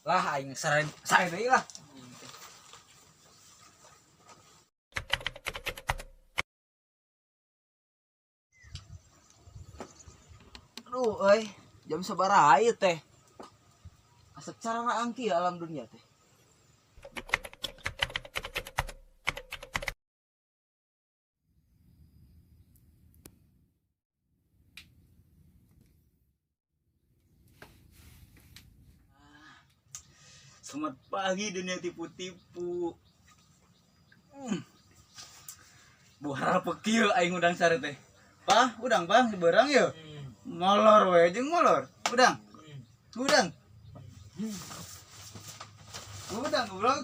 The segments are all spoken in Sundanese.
Lah aing sare sare deui lah. Aduh, euy, jam sabaraha ieu teh? Asa cara angki ya alam dunia teh. Selamat pagi dunia tipu-tipu. Hmm. Buhara pekil aing udang sare teh. Pah, udang bang, diberang yeuh. Molor we jeung molor. Udang. Udang. Udang goblok.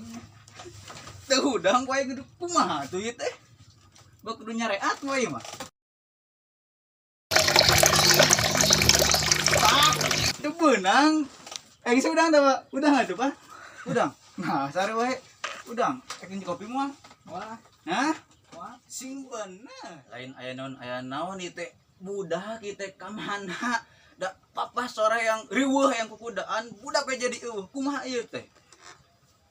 Teu udang wae kudu kumaha tuh ieu teh. Bak kudu nyareat wae mah. Pah, teu beunang. Eh, geus udang teh, Pak. Udang atuh, Pak. Udang. Nah, sare wae. Udang. Ek kopi moal. Wah, Hah? wah. Sing bener. Lain aya naon ieu teh budak ieu teh ka mana? Da papa sore yang riweuh yang kukudaan budak we jadi eueuh. Kumaha ieu teh?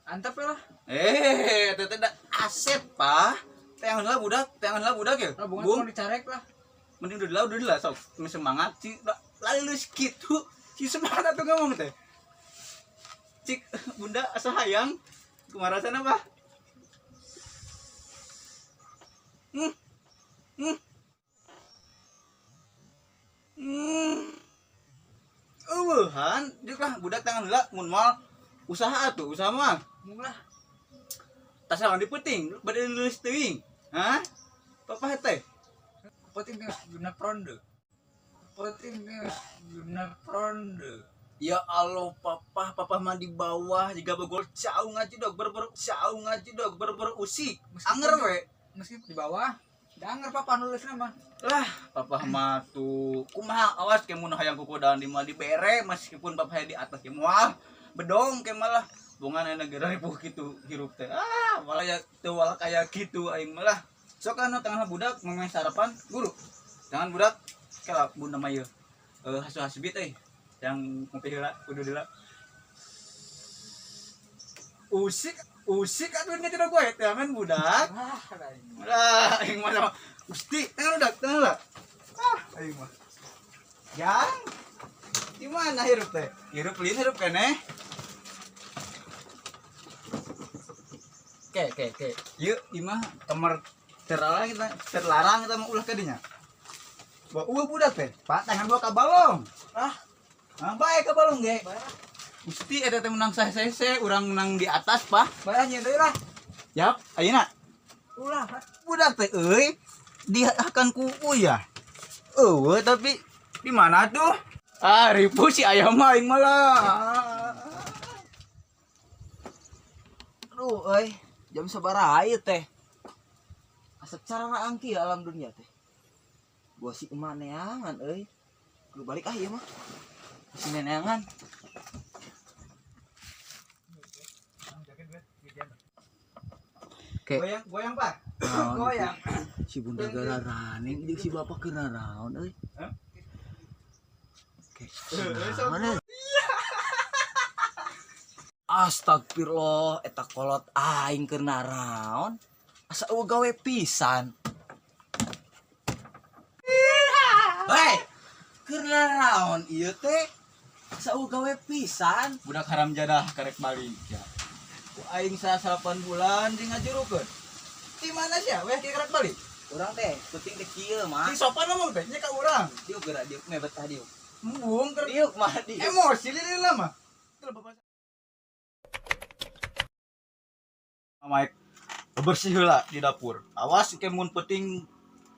Antep lah. Eh, teh teh da asep, Pak. Teangan lah budak, teangan lah budak ya. Lah bunga Bung, mau dicarek lah. mending udah lah sok. Semangat si lalus kitu. Si semangat atuh ngomong teh. Cik bunda asa hayang kumaha rasana, Pak? Hmm. Hmm. Hmm. Eueuhan, deuk lah budak tangan heula mun moal usaha atuh, usaha mah. Mung lah. Tas lawan di peuting, bade lulus teuing. Hah? Papa teh. Penting geus guna ronde. Penting geus guna ronde. Ya Allah, papa, papa mah di bawah jika bogor cau ngaji dog, ber cau ngaji dog, ber usik. Anger we. Meskipun di bawah, danger papa nulis nama. Lah, papa mah tuh kumaha awas ke mun hayang kukodaan di mah dibere meskipun papa di atas ke moal bedong ke malah bongan aya negara ripuh kitu hirup teh. Ah, malah ya teu wala kaya kitu aing malah. Sok anu tengah budak ngomong sarapan guru. Jangan budak kala bunda mah ieu. Hasu hasbit euy. Yang ngopi heula kudu heula. Usik usik atuh nya tidak gue tangan budak. Wah, lain. Lah, aing mah sama Gusti, tangan udah, tangan lah. Ah, aing mah. Jang. Gimana hirup teh? Hirup lin hirup keneh. Ke, ke, ke. Yuk, imah kamar terlarang kita, terlarang kita mau ulah kadinya. Wah, ulah budak teh. Pak, tangan bawa ka balong. Ah, Ah, bae ka balong ge. bayar. Gusti eta teh menang sae-sae urang menang di atas, Pak. Bayar nyeun deui lah. Yap, ayeuna. Ulah. Budak teh euy dihakan ku ya. Eueuh tapi di mana tuh? Ah, ribu si ayam mah aing malah. Aduh, euy, jam sabaraha ieu teh? Asa cara angki ya alam dunia teh. Gua si emak neangan euy. Kudu balik ah ieu mah. Si neangan. Oke. Goyang, goyang, Pak. Naon Goyang. Si bunda gararaning jeung si bapak keur naraon euy. Hah? Oke. Naon euy? Astagfirullah, eta kolot aing keur naraon. Asa eueuh gawe pisan. Hei, keur naraon ieu teh? Asa eueuh gawe pisan. Budak haram jadah karek balik ya. Ku aing 8 bulan jeung ngajurukeun. Di mana sia weh karek balik? Urang teh penting teh kieu mah. Di sopan ngomong teh nya ka urang. Diuk geura diuk meh betah diuk. Embung keur diuk mah diuk. Emosi lila mah. Mike bersih heula di dapur. Awas ke mun penting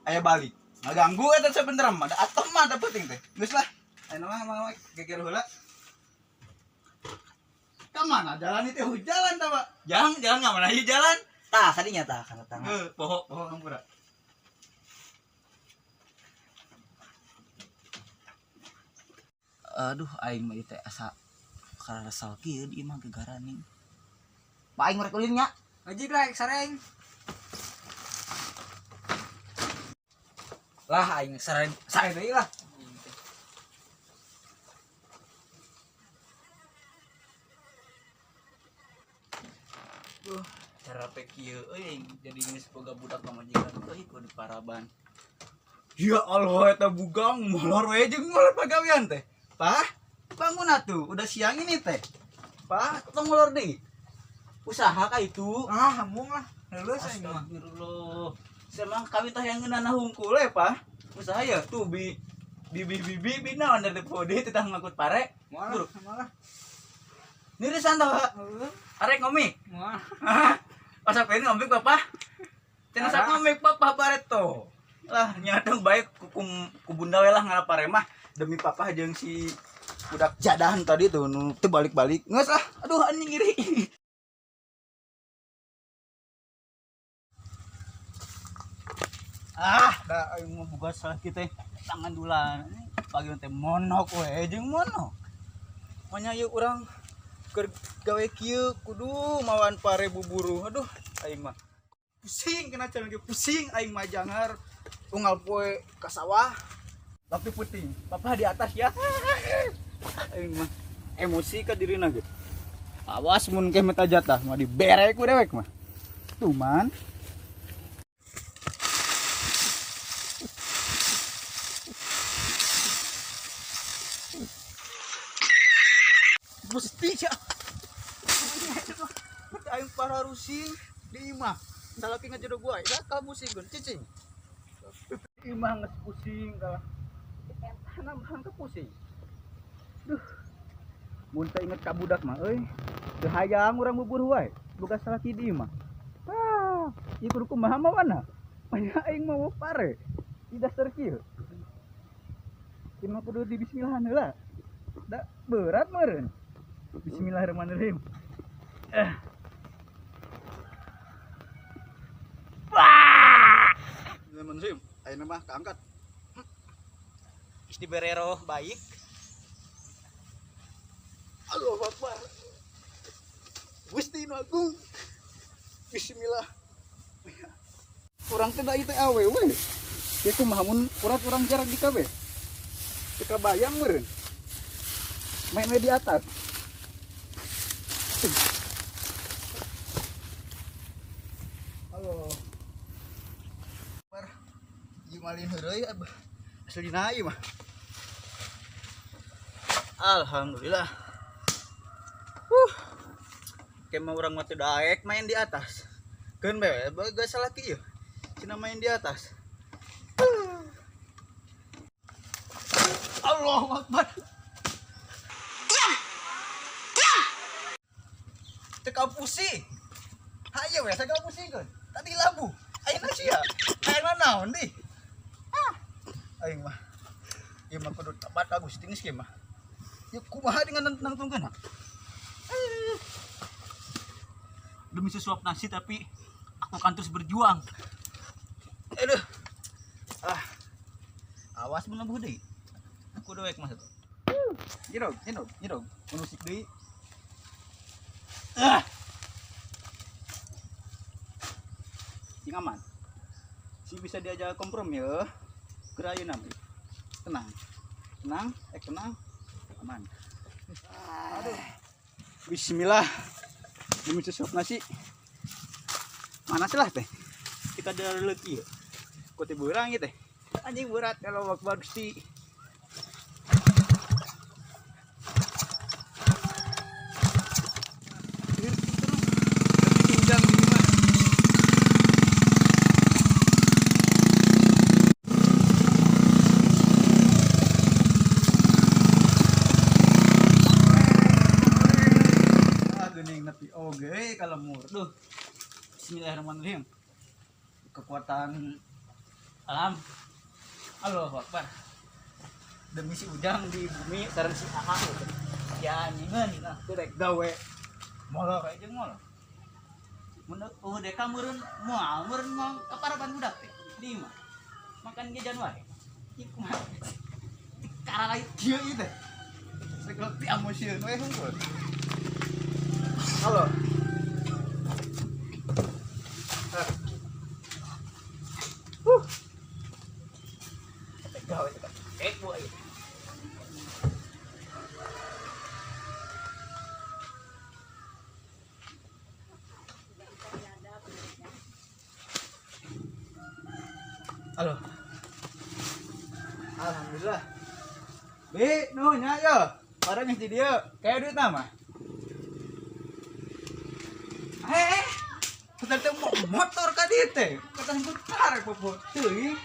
aya balik. Ngaganggu eta sebenerna mah, da atom mah da penting teh. Geus lah. Ayeuna mah Mike geger heula. Ka mana jalan itu jalan tah, Pak? Jalan jalan ka mana ieu jalan? Tah kadinya tah kana tangan. Heuh, poho poho hampura. Aduh aing mah ieu teh asa karasal kieu di imah gegaraning. Pak aing rek ulin nya. Wajib lah sareng. Lah aing sareng sareng deui lah. Duh, cara teh kieu euy jadi geus boga budak pamajikan euy kudu paraban. Ya Allah eta bugang molor we jeung molor pagawean teh. Pah, bangun atuh, udah siang ini teh. Pah, tong molor deui. Usaha ka itu. Ah, hambung lah. Lulus aing mah. Astagfirullah. Semang kawin tah yang ngeunana hungkul we, Pah. Usaha ya tuh bi bibi bibi bi naon dari podi teh ngangkut pare. Moal moal. Nirisan tah, Pak. Arek ngomik. Moal. Asa pengen ngomik, Bapak. Cenah sak ngomik Papa bareto. Lah nyateng baik ku bunda we lah ngarap pare mah demi papa jeung si budak jadahan tadi tuh nu teu balik-balik. Geus lah. Aduh anjing ngiri. Ah, da aing mah boga salah kieu teh tangan dulan. Pagi teh monok we jeung monok. Manya ieu urang keur gawe kieu kudu mawan pare buburu. Aduh, aing mah pusing kena jalan ge pusing aing mah jangar unggal poe ka sawah. Tapi puting, papa di atas ya. Aing mah emosi ka dirina ge. Awas mun ke meta jatah mah dibere ku dewek mah. Tuman. Gusti ya. Aing para rusing di imah. Salaki ngajodoh gua, ya kamu pusing cicing. Imah geus pusing kalah. Etana mah ke pusing. Duh. Mun teh inget ka budak mah euy. Teu hayang urang bubur wae. Boga salaki di imah. Ah, ieu kudu kumaha mawana? Banyak aing mau pare. Di dasar kieu. Imah kudu di bismillahan heula. Da berat meureun. Bismillahirrahmanirrahim. Bismillahirrahmanirrahim. Ayeuna mah kaangkat. Geus diberero baik. Allahu Akbar. Gusti nu agung. Bismillah. Urang teh da ieu teh awewe. Ieu kumaha mun urat-urang jarak di kabeh. Teu kabayang meureun. Main-main di atas. Halo. Ieu malin heureuy aslina ieu mah. Alhamdulillah. Kemah urang mah teu daek main di atas. Keun bae bae salaki ieu. Cenah main di atas. Allahu Akbar. Teu pusing. Hayo we sagala pusingkeun. Tadi labu. Ayeuna sia. Ayeuna naon deui? Ah. Aing mah. Ieu mah kudu tabat ka Gusti geus kieu mah. Ieu kumaha dengan nangtungkeun? Demi sesuap nasi tapi aku akan terus berjuang. Aduh. Ah. Awas mun labuh deui. Aku dewek mah satu. Nyerog, nyerog, nyerog. Menusik deui. Ah. Sing aman. Si bisa diajak kompromi ya. Geura ayeuna mah. Tenang. Tenang, tenang. Aman. Aduh. Bismillah. Demi sesuap nasi. Mana sih lah teh? Kita dari ieu. Kote beurang ieu teh. Anjing berat kalau Akbar Gusti. Oke, kalau mur tuh. Bismillahirrahmanirrahim. Kekuatan alam. Allahu Akbar. Demi si Ujang di bumi sareng si Aha. Ya anjingan nah teu rek gawe. Molor aja molor. Mun eueuh deka meureun moal meureun moal kaparaban budak teh. Di imah. Makan ge Januari. Ieu kumaha? Karalait kieu ieu teh. Sekelti emosieun we hungkul. Halo. Gawe teh. Bu ieu. Halo. Alhamdulillah. Bi, nuhun nya yo. Barang geus di dieu. Kayak duit nama. Teh motor ka dieu teh. Kata henteu tarik popo. Teuing.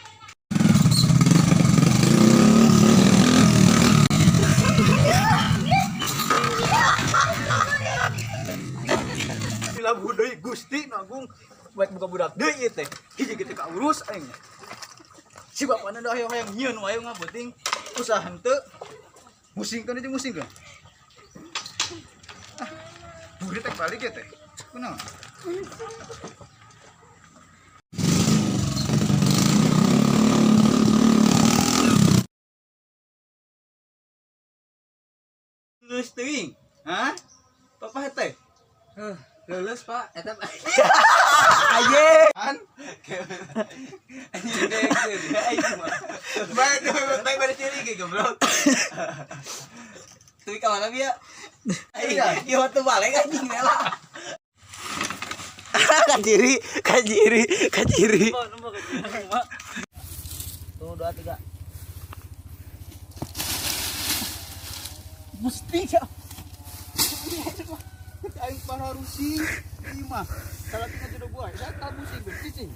Dilabuh deui Gusti nu Agung buat buka budak deui ieu teh. Hiji kitu ka urus aing. Si bapana da hayang nyieun wae ngapenting usaha henteu. Musingkeun aja musingkeun. Ah, burit teh balik ya teh. Kunaon? Lulus teuing. Hah? Papa teh. Lulus, Pak. Eta Aye. Kan? Anjing deh, aing mah. Bae bae bae ciri ge goblok. Teuing ka mana bieu? Aing ieu teu balik anjing lah. Kaciri, kaciri, kaciri. 1 2 3. Mesti ya. Aing parah rusing. Ieu mah salah tinggal jodoh gua. Saya tak pusing, cicing.